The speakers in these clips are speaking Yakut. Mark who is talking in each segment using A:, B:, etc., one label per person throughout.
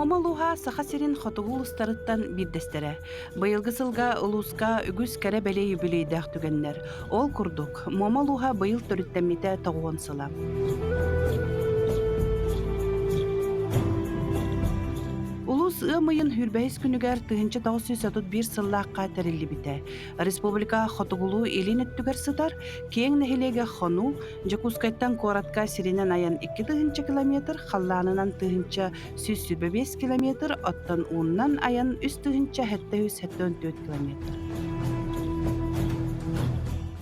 A: Муома улууһа Саха сирин хотугу улуустарыттан биирдэстэрэ. Быйылгы сылга улууска үгүс кэрэ-бэлиэ юбилейдаах түгэннэр. Ол курдук, Муома улууһа быйыл төрүттэммитэ тоҕуон сыла. Улуус ыам ыйын сүүрбэһис күнүгэр 1931 сыллаахха тэриллибитэ. Республика хотугулуу-илин өттүгэр сытар киэҥ нэһилиэгэ Хонуу, Дьокуускайтан куоратка сиринэн айан 2 тыһыынча километр, халлаанынан 1125 километр, оттон ууннан айан 3774 километр.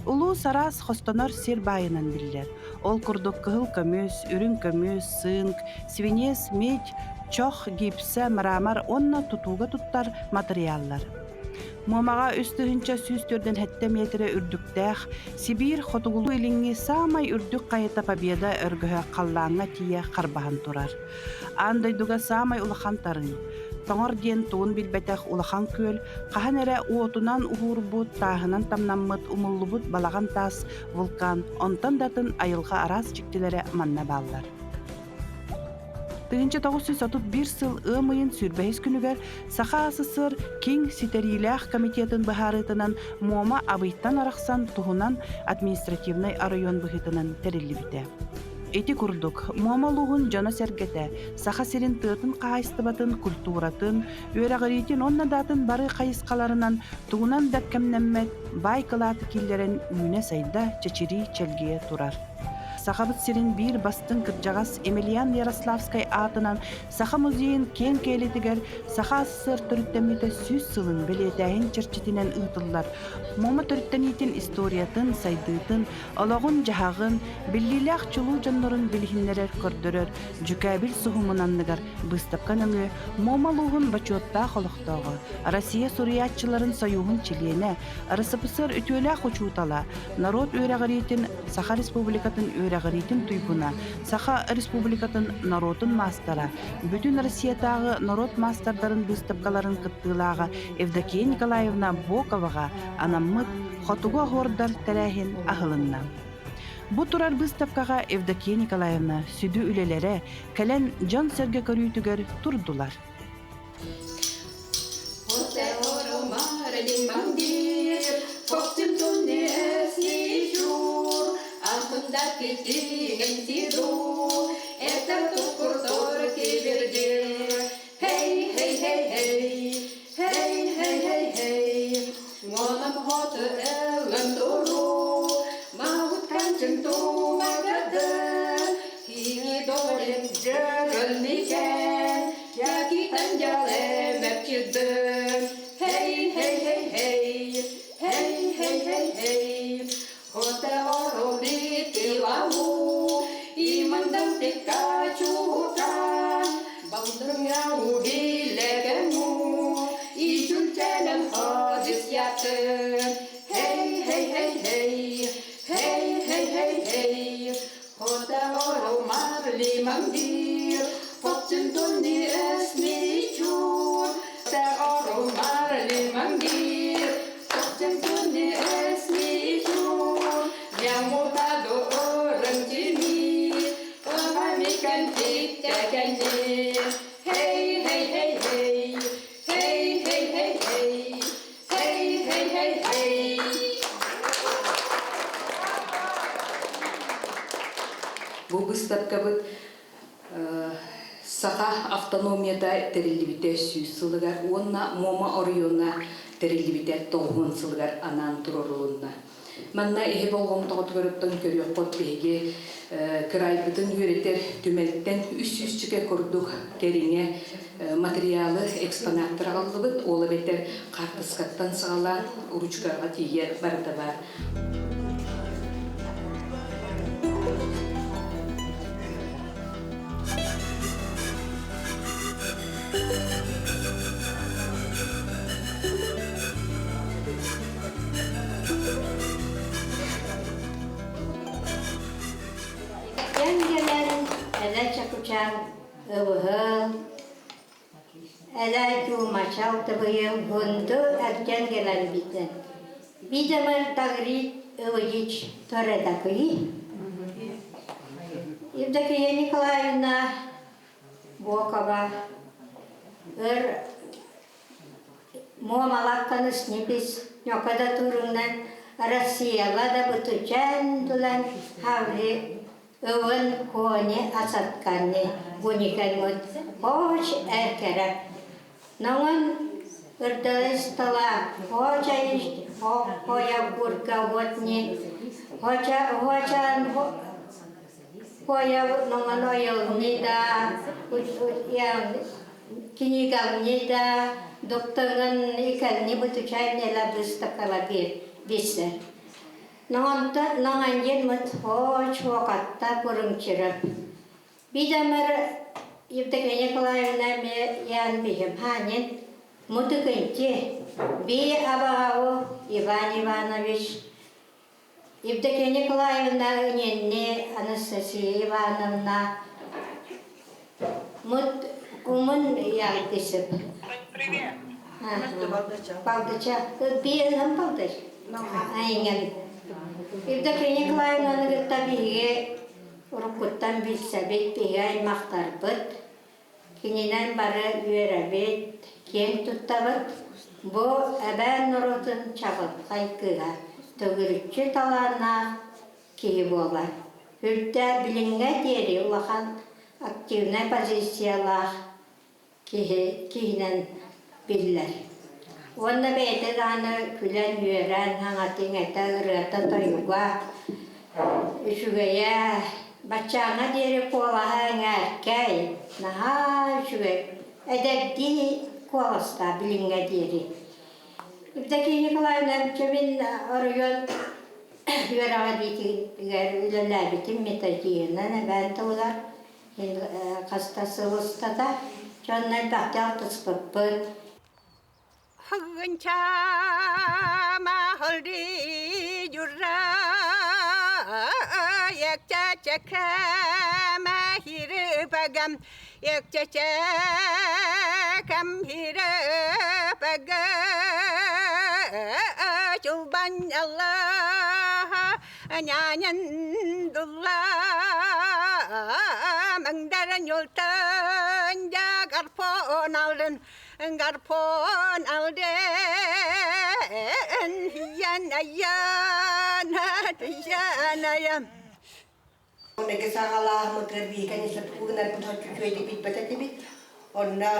A: Улуус араас хостонор сир баайынан биллэр. Ол курдук кыһыл көмүс, үрүҥ көмүс, цинк, свинец, медь, чох, гипсэ, мрамор уонна тутууга туттар матырыйааллар. Муомаҕа 3147 миэтэрэ үрдүктээх Сибиир хотугулуу-илиҥҥи саамай үрдүк хайата Победа өргөһө халлааҥҥа тиийэ харбаһан турар. Аан дойдуга саамай улахан тарыҥ, Тоҥор диэн тугун билбэтэх улахан күөл хаһан эрэ уотунан уһуурбут, тааһынан тамнаммыт, умуллубут балаҕан таас вулкан, онтон да атын айылҕа араас дьиктилэрэ манна бааллар. 1931 сыл ыам ыйын сүүрбэһис күнүгэр Саха АССР Киин ситэриилээх комитетын быһаарыытынан Муома Абыйтан арахсан туһунан административнай оройуон быһыытынан тэриллибитэ. Ити курдук, Муома улууһун дьоно-сэргэтэ Саха сирин тыатын хаһаайыстыбатын, культуратын, үөрэҕириитин уонна да атын бары хайысхаларынан тугунан да кэмнэммэт баай кылааты киллэрэн үүнэ-сайда, чэчирии-чэлгийэ турар. Сахабыт сирин биир бастыҥ кырдьаҕас Емельян Ярославскай аатынан Саха музейын киэҥ киэлитигэр Саха АССР төрүттэммитэ 100 сылын бэлиэтээһин чэрчитинэн ыытыллар Муома төрүттэниитин историятын, сайдыытын, олоҕун-дьаһаҕын, биллиилээх чулуу дьоннорун билиһиннэрэр, көрдөрөр Дьүкээбил суһумун анныгар быыстапка нөҥүө Муома улууһун бочуоттаах олохтооҕо, Россия суруйааччыларын сойууһун чилиэнэ, РСФСР үтүөлээх учуутала, норуот үөрэҕириитин Саха Республикатын үөрэҕириитин туйгуна, Саха Республикатын норуотун маастара, Бүтүн Россиятааҕы норуот маастардарын быыстапкаларын кыттыылааҕа Евдокия Николаевна Боковаҕа анаммыт «Хотугу оһуордар» тэрээһин аһылынна. Бу турар быыстапкаҕа Евдокия Николаевна сүдү үлэлэрэ кэлэн дьон-сэргэ көрүүтүгэр турдулар.
B: Hey, hey, hey, hey, hey, hey, hey, hey, Hey, hey, hey, hey, hey, hey, hey, hey, Hey, hey, hey, hey, hey, hey, hey, hey, hey, hey, hey, hey.
C: Бу быыстапкабыт Саха автономията тэриллибитэ 100 сылыгар уонна Муома оройуона тэриллибитэ 90 сылыгар анаан туруорулунна. Манна иһи болҕомтоҕутугар оттон көрүөххүт биһиги кыраайбытын үөрэтэр түмэлтэн үс сүүсчүкэ курдук кэриҥэ материалы экспонаттар аҕаллыбыт. Ол эбэтэр хаартыскаттан саҕалаан ручкаҕа тиийэ барыта баар.
D: Кэмгэнэн элэ чакучан ыбыһыл, элэ чуумачал тыбыйыл хунду эрден гелен битен. Бидемер тагрит ывыдич торедакыи. Евдокия Николаевна Бокова. Өр Муомалакканы снипис ньоко да туруҥнан Россияла да бутучан дулан хаври ывын кони асатканни гуниканмут хоч эркерэ Ноҥон ырдалыстала хоча хоя курка уотни хоча хочан хоя ноҥон ойылни да книгални да доктоҥын икэнни бутучайнела быстакала биссе Ноҥонто ноҥаньин мыт хоч хуокатта курумчырып Бидамар Евдокия Николаевна ме ян бихим ханин мутукынти би абаҕау Иван Иванович Евдокия Николаевна ыненни Анастасия Ивановна мут умун ялтисып.
A: Привет.
D: Балдыча. Би ыһым балдыч. Айҥан. Евдокия Николаевнаны кытта биһиги Уруккуттан билсэбит, биһи аймахтарбыт, кининэн бары үөрэбит, киэҥ туттабыт. Бу эбээн норуотун чаҕылхай кыыһа, төгүрүччү талааннаах киһи буолар. Үрдэ билиҥҥэ диэри улахан активнай позициялаах киһи киһинэн биллэр. Уонна бэйэтэ даҕаны күлэн-үөрэн, саҥата-иҥэтэ, ырыата-тойуга үчүгэйэ, баччааҥҥа диэри куолаһа эҥээркэй, наһаа үчүгэй, эдэрдии куоластаах билиҥҥэ диэри. Евдокия Николаевна мин оройуон үөрэҕэ биитигэр үлэлээбитим методиһынан эбээн тылыгар хаста сыл устата дьонно элбэхтик алтыспыппыт.
B: Гарпон алден ян
E: Онеге саҕалааһымытыгар биһиги соппугунарбыт үчүгэйдик билбэт этибит. Онно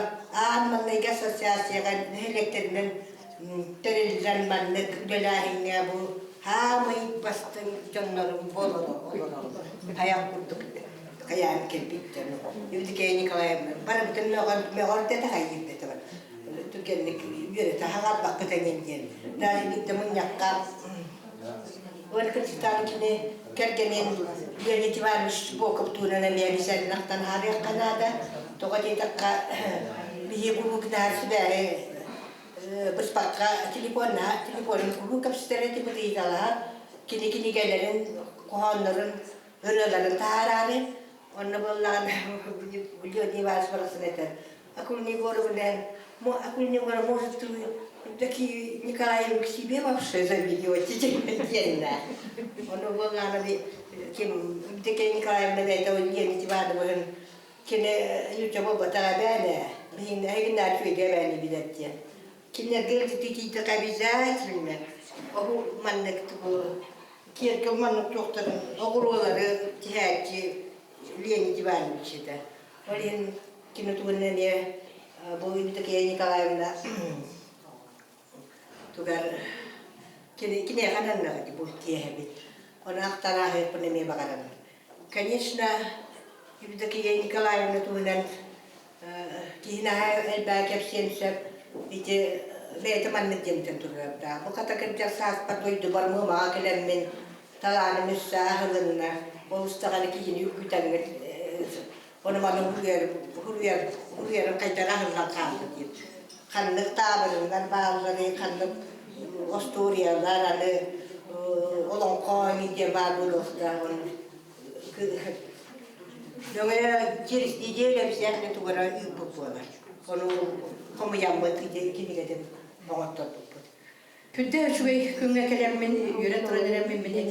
E: аан маҥнайгы ассоциацияҕа нэһилиэктэринэн тэриллэн маннык үлэлээһиҥҥэ бу хаамай бастыҥ дьоннорум буолан олороллор. Хайах курдук хайаан кэлбит дьону. Евдокия Николаевна барыбытын мөҕөр да таһайыыр да түргэнник үөрэтэ хаҥарбаккыт эҥин диэн. Даже биирдэ мунньахха Ольга Титанкины кэргэнин Леонид Иванович Боков туһунан эмиэ обязательно ааҕыахха наада. Тоҕо диэтэххэ, биһи куруук наар сибээһи быспакка телефонна телефонун куруук кэпсэтэр этибит ыйыталаһар кини кинигэлэрин, хоһооннорун, ырыаларын таһаараары. Онно буоллаҕына Леонид Иванович барахсан этэр Акулина Егоровна, Акулина Егоровна, может, вы такие Николаеву к себе вообще заведете диэннэ. Ону буоллаҕына ким Евдокия Николаевна бэйэтэ Леонид Ивановиһын кини ньучча буолбатаҕа эбээнэ, биһиги эһигиннээр үчүгэйгэ эбээни билэр диэн. Кинилэргэ тиийдэххэ обязательно оһу маннык киэргэл маннык туохтарын оҕуруолары тиһээччи Леонид Иванович этэ. Ол иһин кини тугун эмиэ бу Евдокия Николаевна тугар киниэхэ ананнаҕа бу киэһэбит. Ону ахтан ааһыахпын эмиэ баҕарабын. Конечно, Евдокия Николаевна туһунан киһи наһаа элбэҕи кэпсиэн сөп. Ити бэйэтэ маннык диэнтэн турардаах. Бу хата кырдьар сааспар дойдубар Муомаҕа кэлэммин талааным өссө аһылынна. Олус даҕаны киһини үргүтэҥҥит Ону маны уһуруйарын хайдах аһыллан хаалла диир. Ханнык таабырыннар баалларый, ханнык остуоруйалар аны олоҥхо диэн баар буолуохтаах. Нөҥө через неделю обязательно тугара ыыппыт буолар. Ону хомуйаммыт кинигэтин оҥотторбуппут.
F: Күндэ үчүгэй күҥҥэ кэлэммин үөрэн туран эрэммин мин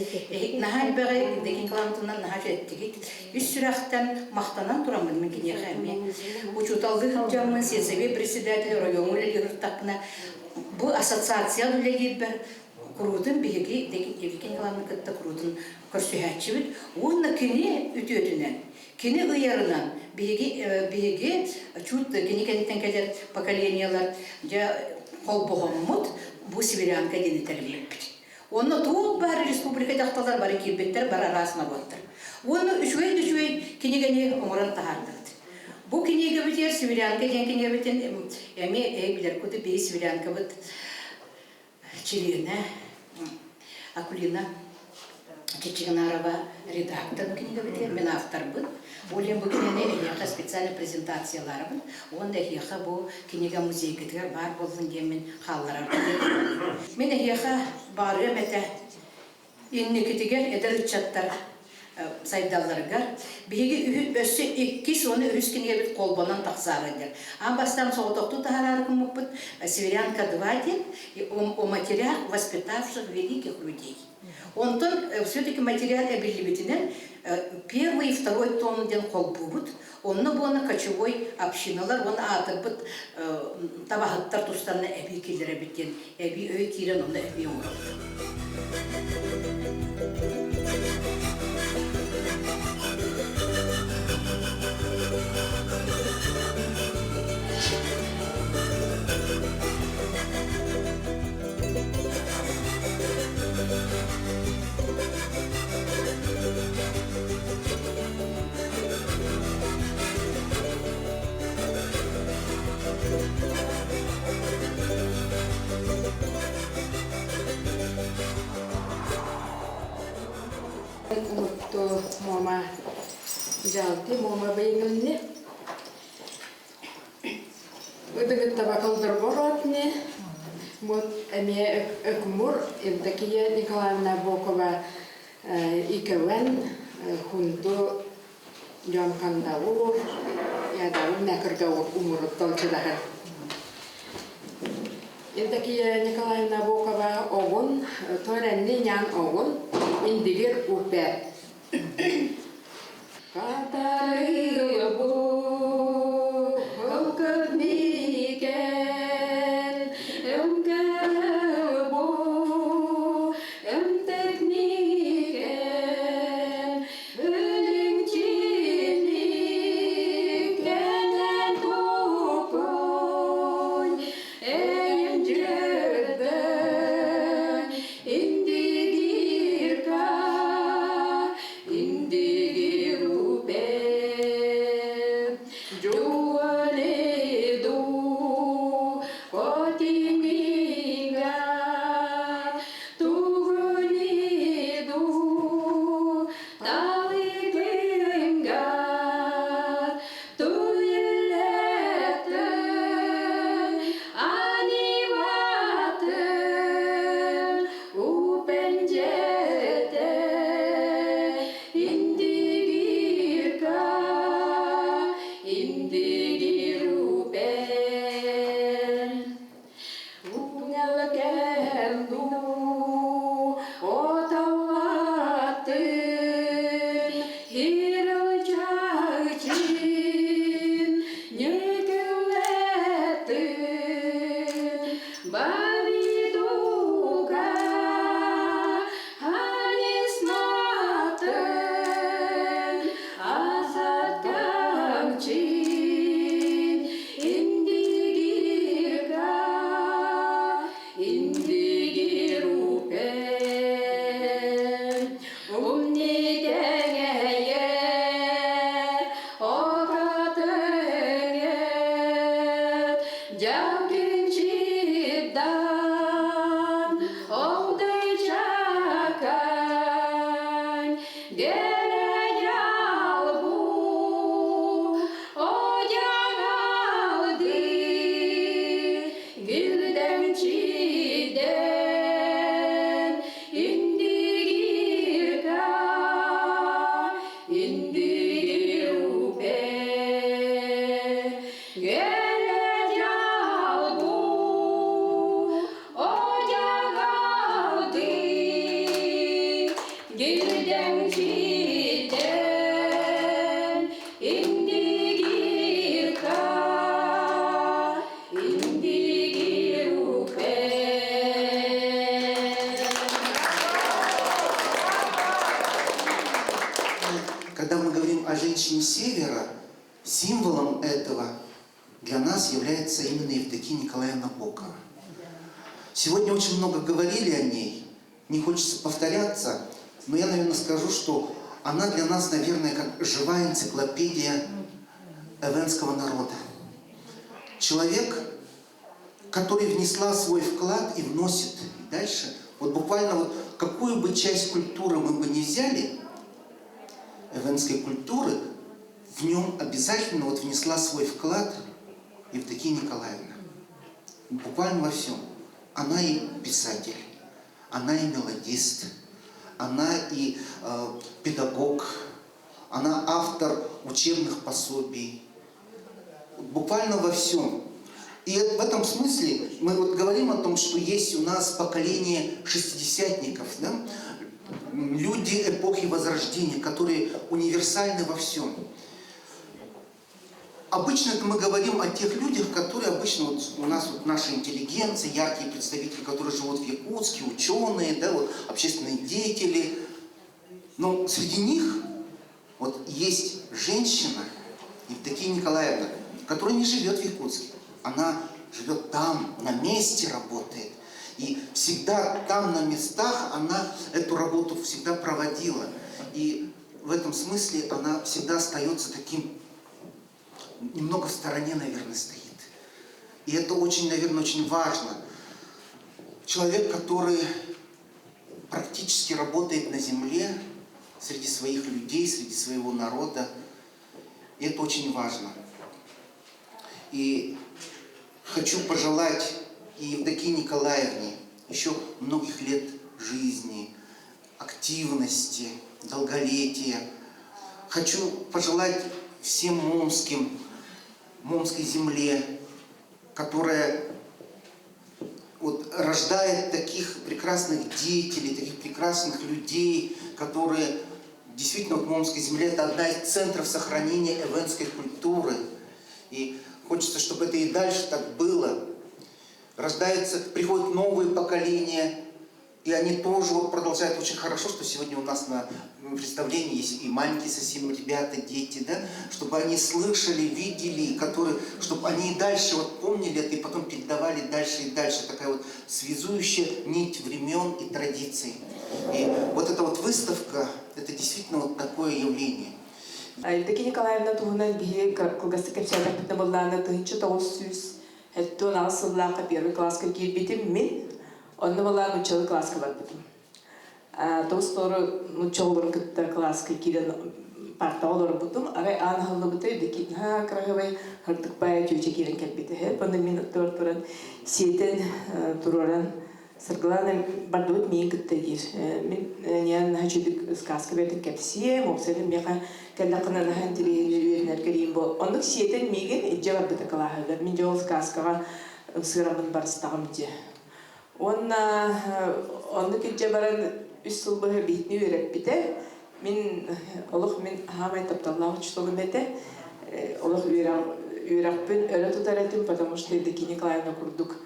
F: наһаа элбэҕи дэгин кылаамтынан наһаа эттигит. Үс сүрэхтэн махтанан тураммын мин киниэхэ эмиэ учууталлыы сылдьаммын сельсовет председатель оройуоҥҥа үлэлии сырыттахпына бу ассоциация үлэлиирбэр куруутун биһиги Евгений Николаевна кытта куруутун көрсүһээччибит уонна кини үтүөтүнэн кини ыйарынан биһиги биһиги чуть кини кэнниттэн кэлэр поколениелар дьэ холбоһоммут бу сибирянка диэни тэриллибиппит. Онно туох баар республика дьахталлар бары киирбиттэр, бары араас норуоттар. Уонна үчүгэй да үчүгэй кинигэни оҥорон таһаардыбыт. Бу кинигэбитигэр Сибирянка диэн кинигэбитин эмиэ эһи билэр курдук биһи Сибирянкабыт чилиэнэ Акулина Чичигинарова редактор бу кинигэбитигэр мин авторбын. Ол иһин бу кинигэни эһиэхэ специально презентацияларабын уонна эһиэхэ бу кинигэ музейгытыгар баар буоллун диэммин хаалларарбын. Мин эһиэхэ баҕарыам этэ инникитигэр эдэр ыччаттар сайдалларыгар биһиги өссө иккис уонна үһүс кинигэбит холбонон тахсаары диэн. Аан бастаан соҕотохтуу таһараары гыммыппыт «Северянка 2» диэн о матерях, воспитавших великих людей. Онтон все-таки материал эбиллибитинэн первый и второй том диэн холбуубут. Онно буона кочевой общиналар уонна аатырбыт табаһыттар тустарына эбии киллэрэбит диэн эбии өй киирэн онно эбии оҥоробут.
B: Мутту муома дьалты муома бэйгилни. Ыдыгытта бакылдыр боротни. Мут эмиэ өкмур Евдокия Николаевна Бокова икэвэн хунду дьон хандаур, ядаур нәкіргаур умуруттал чыдаһар. Евдокия Николаевна Бокова оҕун, торенни нян оҕун, индигир упе. Катарыгыл бу, ылкыт микен, өмкөл бу, өмтек микен, Өлүҥчиник кэлэн тукунь, Эйин-дьэрдэн Индигирка, Индигирупе, Дьуоледу, Котиҥиҥа, Тугуниду, Талыгыҥҥа туйуллатын аниматын упэндьэтэ Индигирка, Индигирупен. Уҥалакэллуу оталлаатын Хирылчаачын ньыкыллатын Бабидуга Ханисматын Азаттамчин Индигирга, Индигирупен, Умнитэҥэйэ, Окатыҥэт, Дьалкинчидан, Оҕдайчакань, Гереялбу, Одьаҥалды, Гүлдэҥчидэн, Индигирка, Индигирупе, Гереялбу, Одьаҥалды.
G: Символом этого для нас является именно Евдокия Николаевна Бокова. Сегодня очень много говорили о ней, не хочется повторяться, но я, наверное, скажу, что она для нас, наверное, как живая энциклопедия эвенского народа. Человек, который внесла свой вклад и вносит и дальше. Вот буквально вот какую бы часть культуры мы бы не взяли, эвенской культуры, в нем обязательно вот внесла свой вклад Евдокия Николаевна. Буквально во всем. Она и писатель, она и мелодист, она и педагог, она автор учебных пособий. Буквально во всем. И в этом смысле мы вот говорим о том, что есть у нас поколение шестидесятников, да? Люди эпохи Возрождения, которые универсальны во всем. Обычно это мы говорим о тех людях, которые обычно вот у нас вот наша интеллигенция, яркие представители, которые живут в Якутске, ученые, да, вот, общественные деятели. Но среди них вот есть женщина, Евдокия Николаевна, которая не живет в Якутске. Она живет там, на месте работает. И всегда там, на местах, она эту работу всегда проводила. И в этом смысле она всегда остается таким, немного в стороне, наверное, стоит. И это очень, наверное, очень важно. Человек, который практически работает на земле, среди своих людей, среди своего народа. И это очень важно. И хочу пожелать и Евдокии Николаевне еще многих лет жизни, активности, долголетия. Хочу пожелать всем момским, момской земле, которая вот рождает таких прекрасных деятелей, таких прекрасных людей, которые действительно вот Момская земля – это одна из центров сохранения эвенской культуры. И хочется, чтобы это и дальше так было. Рождаются, приходят новые поколения, и они тоже вот продолжают. Очень хорошо, что сегодня у нас на представлении есть и маленькие совсем ребята, дети, да, чтобы они слышали, видели, которые, чтобы они и дальше вот помнили это и потом передавали дальше и дальше. Такая вот связующая нить времен и традиций. И вот эта вот выставка, это действительно вот такое явление.
H: Евдокия Николаевна туһунан биһиги кылгастык кэпсээтэхпитинэ буоллаҕына 1978 сыллаахха первый класска киирбитим мин онно буоллаҕына нууччалыы класска барбытым. Тоҕус толору нуучча оҕолорун кытта класска киирэн партаҕа олорбутум. Арай аан аһыллыбыта Евдокия наһаа кыраһыабай һырдык баайа чүөчэ киирэн кэлбитэ. Онно мин оттугар туран сиэтэн туруоран Саргылаана бардыбыт миин кытта диир. Мин ньиэн наһаа үчүгэй сказка бэрдин кэпсиэм, уопсайынан миэхэ кэллэххинэ наһаа интэриэһинэй үөрэнэр кэлиим бу. Оннук сиэтэн миигин илдьэ барбыта кылааһыгар. Мин дьэ ол сказкаҕа ымсыыраммын барыстаҕым дии. Уонна оннук илдьэ баран үс сыл быһа биһитини үөрэппитэ. Мин олох мин хаамай тапталлаах учууталым этэ. Олох үөрэхпин өрө тутар этим, потому что Евдокия Николаевна курдук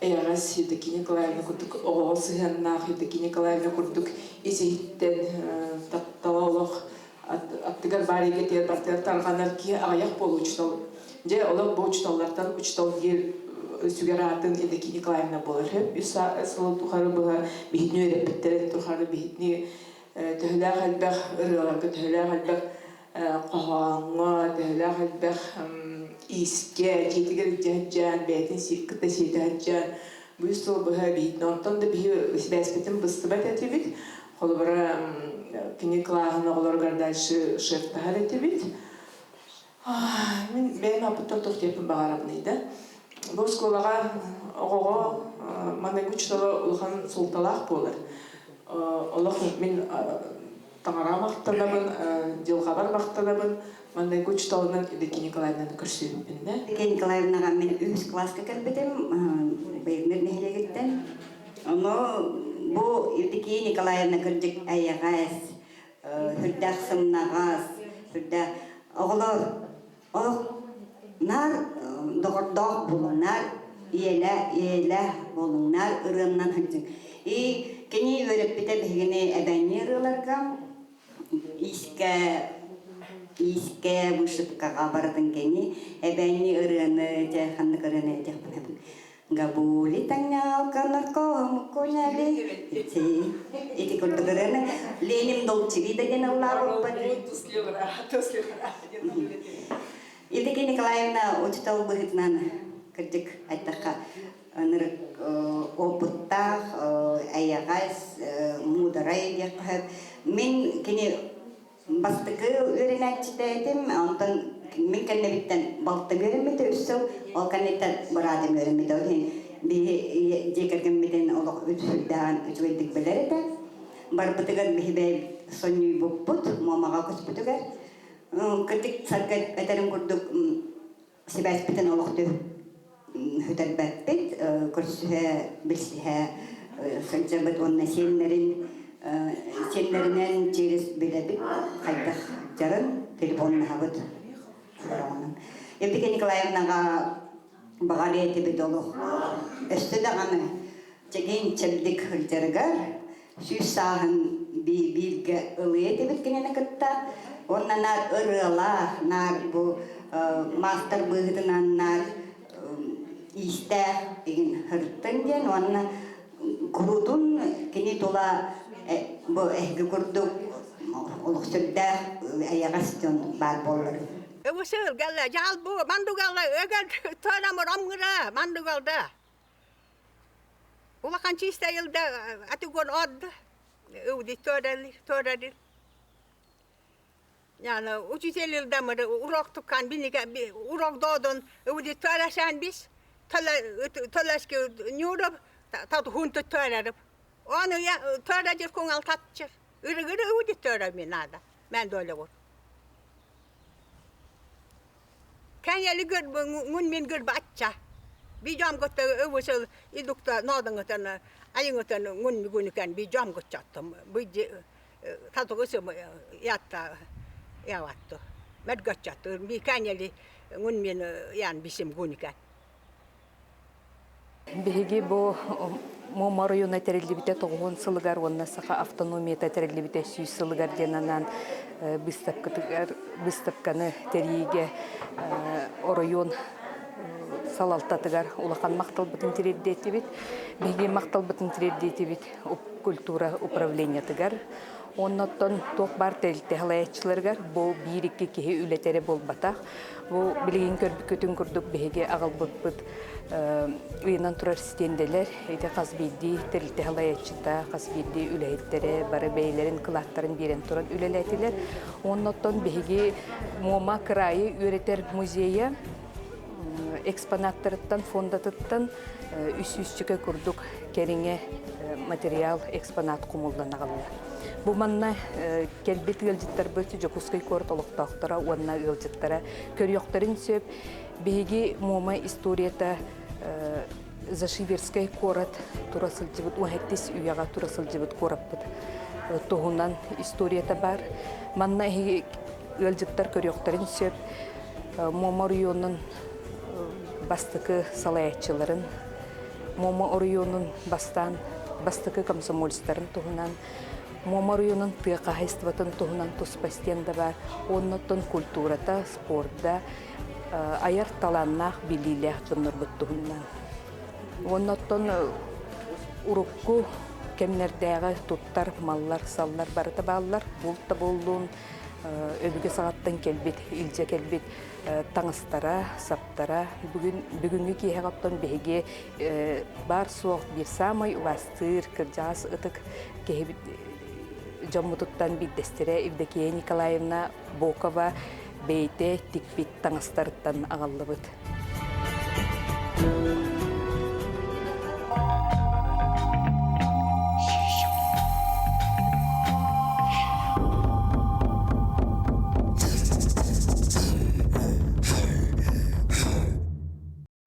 H: эйэҕэс Евдокия Николаевна курдук оҕоҕо сыһыаннаах Евдокия Николаевна курдук ис-иһиттэн таптала олох аттыгар баар эйгэтигэр барытыгар тарҕанар киһи аҕыйах буолуо учуутал. Дьэ, олох бу учууталлартан учуутал диир сүгэр аатын Евдокия Николаевна буолар. Үс сыл тухары быһа биһитини үөрэппиттэрин тухары биһитини төһөлөөх элбэх ырыаларга төһөлөөх элбэх хоһооҥҥо төһөлөөх элбэх иискэ дьиэтигэр илдьэ сылдьан бэйэтин кытта сиэтэ сылдьан бу үс сыл быһа биһитин онтон да биһи сибээспитин быстыбат этибит холобура кини кылааһын оҕолоругар дальше шефтаһар этибит мин бэйэм аппыттан туох диэппин баҕарабыный да бу оскуолаҕа оҕоҕо маҥнайгы учуутала улахан суолталаах буолар олох мин таҥараҕа махтанабын, дьылҕабар махтанабын. Маҥнайгы учууталынан Евдокия Николаевнаны көрсүбүппүн да.
I: Евдокия Николаевнаҕа мин үһүс кылааска кэлбитим, Байылмыр нэһилиэгиттэн. Ону бу Евдокия Николаевна кырдьык эйэҕэс, сүрдээх сымнаҕас, сүрдээх оҕолор олох наар доҕордоох буолуҥнар, ийэлэ, ийэлээх буолуҥнар ырыаннан сылдьыҥ. И кини үөрэппитэ биһигини эбэҥнии ырыаларга, иискэ, Иискэ, вышивкаҕа барытын кини эбээнни ырыаны, дьэ ханнык ырыаны этиэхпин Габули таҥнялка нарком куняли ити курдук ырыаны Ленин Долчирида диэн ыллаабыппыт. Евдокия Николаевна учуутал быһыытынан кырдьык айтахха ынырык опыттаах, эйэҕэс, муударай диэххэ сөп. Мин кини бастакы үөрэнээччитэ этим, онтон мин кэннибиттэн балтым үөрэммитэ үс сыл, ол кэнниттэн быраатым үөрэммитэ. Ол иһин биһи дьиэ кэргэммитин олох сүрдээҕин үчүгэйдик билэр этэ. Барбытыгар биһи бэйэбит сонньуйбуппут, Муомаҕа көспүтүгэр. Кырдьык сарга этэрин курдук сибээспитин олох сүтэрбэппит, көрсүһэ, билсиһэ сылдьабыт уонна сиэннэрин сиэннэринэн через билэбит хайдах дьарын телефоннаһабыт. Евдокия Николаевнаҕа баҕар этибит олох өссө даҕаны чэгиэн чэбдик сылдьарыгар сүүс сааһын бииргэ ылыа этибит кинини кытта. Уонна наар ырыалаах, наар бу маастар быыһытынан наар иистээх игин һырыттын диэн уонна куруутун кини тула бу эһиги курдук олох сүрдээх эйэҕэс дьон баар буоллар.
E: Ыбысыл гэллэ жалбу мандугалла өгөр тонамыр омгыра мандугалда. Улахан чистайылда атыгон од уди töreli töreli. Yani учитель мыр урок туккан биниге урок додон уди töresen bis төлөски нюрып тат хунты төрерip. Onu ya törecir kungal tatçır. Ürü уди töremi nada. Ben de öyle vur. Кэньэли гөр ngун мин гөр бачча. Bijam gotta өвөсөл идукта нодыңытан айыңытан ngун гүнүкэн bijam готчаттым. Быжы татугысы ятта яватты. Мед готчатты. Би кэньэли ngун мин ян бисим гүнүкэн.
C: Биһиги бу Муома оройуона тэриллибитэ тоҕуһун сылыгар уонна Саха автономията тэриллибитэ сүүс сылыгар диэн анаан быыстапкатыгар быыстапканы тэрийиигэ оройуон салалтатыгар улахан махталбытын тириэрдиэтибит. Биһиги махталбытын тириэрдиэтибит культура управлениетыгар. Оннуттан туох баар тэрилтэ салайааччыларыгар бу биир-икки киһи үлэтэ эрэ буолбатах. Бу билигин көрбүккүтүн курдук биһиги аҕалбыппыт ыйынан турар стендэлэр ити хас биирдии тэрилтэ салайааччыта, хас биирдии үлэһиттэрэ бары бэйэлэрин кылааттарын биэрэн туран үлэлээтилэр. Оннуттан биһиги Муома кыраайы үөрэтэр музейа экспонаттарыттан, фондатыттан үс сүүсчүкэ курдук кэриҥэ материал экспонат хомуллан аҕалла. Бу манна кэлбит ыалдьыттарбыт Дьокуускай куорат олохтоохторо уонна ыалдьыттара көрүөхтэрин сөп. Биһиги Муома историята Зашиверскай куорат тура сылдьыбыт уһэттис үйэҕэ тура сылдьыбыт куораппыт туһунан историята бар. Манна эһиги ыалдьыттар көрүөхтэрин сөп. Муома оройуонун бастакы салайааччыларын, Муома оройуонун бастаан бастакы комсомольцтарын туһунан, Муома оройуонун тыа хаһайыстыбатын туһунан туспа стенда бар. Оннуттан культурата, спорда, айар талааннаах, билиилээх дьоннорбут туһунан. Оннуттан урукку кэмнэрдээҕи туттар маллар-саллар барыта бааллар. Булт да буоллун, өбүгэ саҕаттан кэлбит, илдьэ кэлбит таҥастара, саптара. Бүгүн бүгүҥҥү киэһэҕэ оттон биһиги баар-суох биир саамай убаастыыр кырдьаҕас ытык киһибит дьоммутуттан биирдэстэрэ Евдокия Николаевна Бокова бэйэтэ тикпит таҥастарыттан аҕаллыбыт.